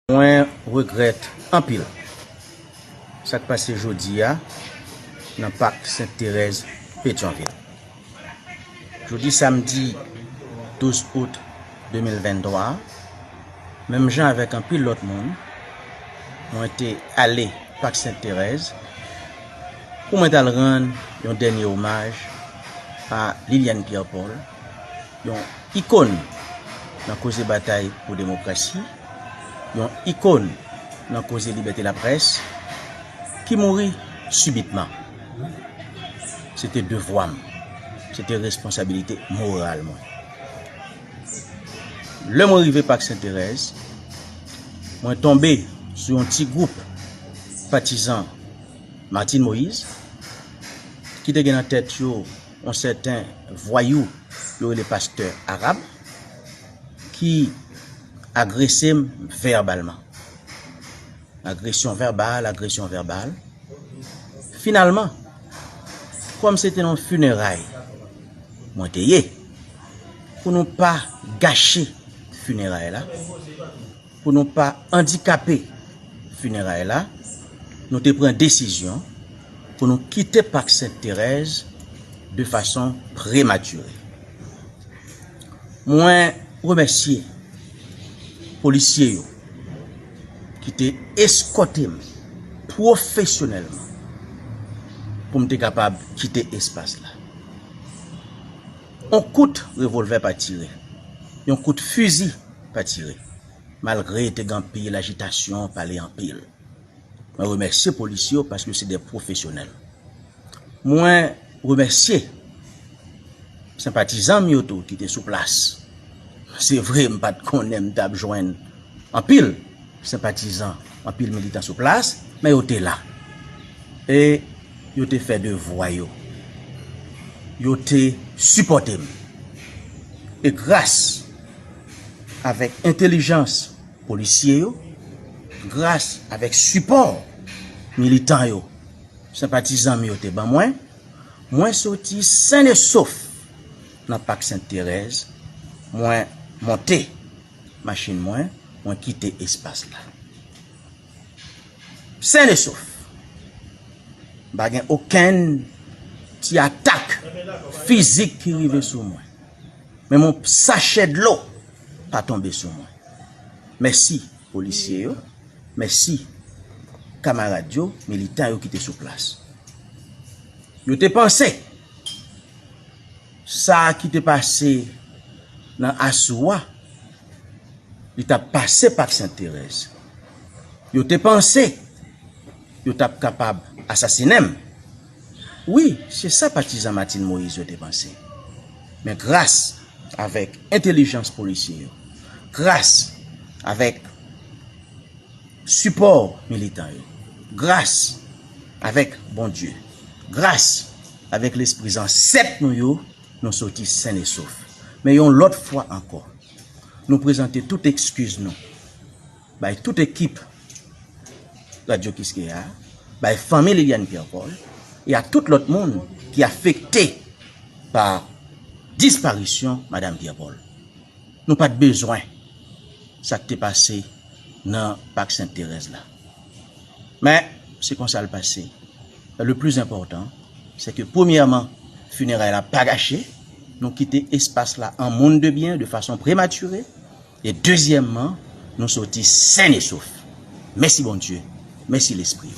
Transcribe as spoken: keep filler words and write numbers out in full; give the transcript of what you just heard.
Mwen regrèt anpil sa k pase jodi a nan Pak Sent Terèz, Petyonvil. Jodi samdi douz out de mil venntwa a, menm jan avèk anpil lòt moun, mwen te ale Pak Sent Terèz pou mwen t al rann yon dènye omaj a Liliane Pierre Paul, yon ikòn nan koze batay pou demokrasi, yon ikòn nan koze libète laprès, ki mouri sibitman. Se te devwa m, se te responsabilite moral mwen. Lè mwen rive Pak Sent Terèz, mwen tonbe sou yon ti gwoup patizan Martine Moïse, ki te gen nan tèt yo yon sèten vwayou yo rele pastè arab, ki agrese m vèbalman. Agresyon vèbal, agresyon vèbal. Finalman, kòm se te nan fineray mwen te ye, pou nou pa gache fineray la, pou nou pa andikape fineray la, nou te pran desizyon pou nou kite Pak Sent Terèz de fason prematire. Mwen remèsye polisye yo ki te eskòte m pwofesyonèlman pou m te kapab kite espas la. Yon kout revòlvè pa tire, yon kout fizi pa tire, malgre te gen anpil ajitasyon, pale anpil. Mwen remèsye polisye yo paske se de pwofesyonèl. Mwen remèsye senpatizan m yo tou ki te sou plas. Se vre, m pa t konnen m t ap jwenn anpil senpatizan, anpil militan sou plas, men yo te la. E yo te fè devwa yo. Yo te sipòte m. E gras avèk entèlijans polisye yo, gras avèk sipò militan yo, senpatizan m yo te ban mwen, mwen soti sen e sof nan Pak Sent Terèz, mwen monte machin mwen, mwen kite espas la. Sen e sof. M pa gen okenn ti atak fizik ki rive sou mwen. Menm yon sachè dlo pa tonbe sou mwen. Mèsi polisye yo, mèsi kamarad yo, militan yo ki te sou plas. Yo te panse sa ki te pase nan asou a, li t ap pase Pak Sent Terèz. Yo te panse yo t ap kapab asasinen m. Wi, se sa patizan Martine Moïse yo te panse. Men gras avèk entèlijans polisye yo, gras avèk sipò militan yo, gras avèk Bondye, gras avèk lespri zansèt nou yo, nou soti sen e sof. Men yon lòt fwa ankò, nou prezante tout ekskiz nou bay tout ekip Radyo Kiskeya, bay fanmi Liliane Pierre Paul, e a tout lòt moun ki afekte pa disparisyon Madanm Pierre Paul. Nou pa t bezwen sa k te pase nan Pak Sent Terèz la. Men, se konsa l pase. Le plus important, c'est que, premyèman, fineray la pa gache, nou kite espas la an moun de byen, de fason prematire, e dezyèmman, nou soti sen e sof. Mèsi Bondye, mèsi Lespri.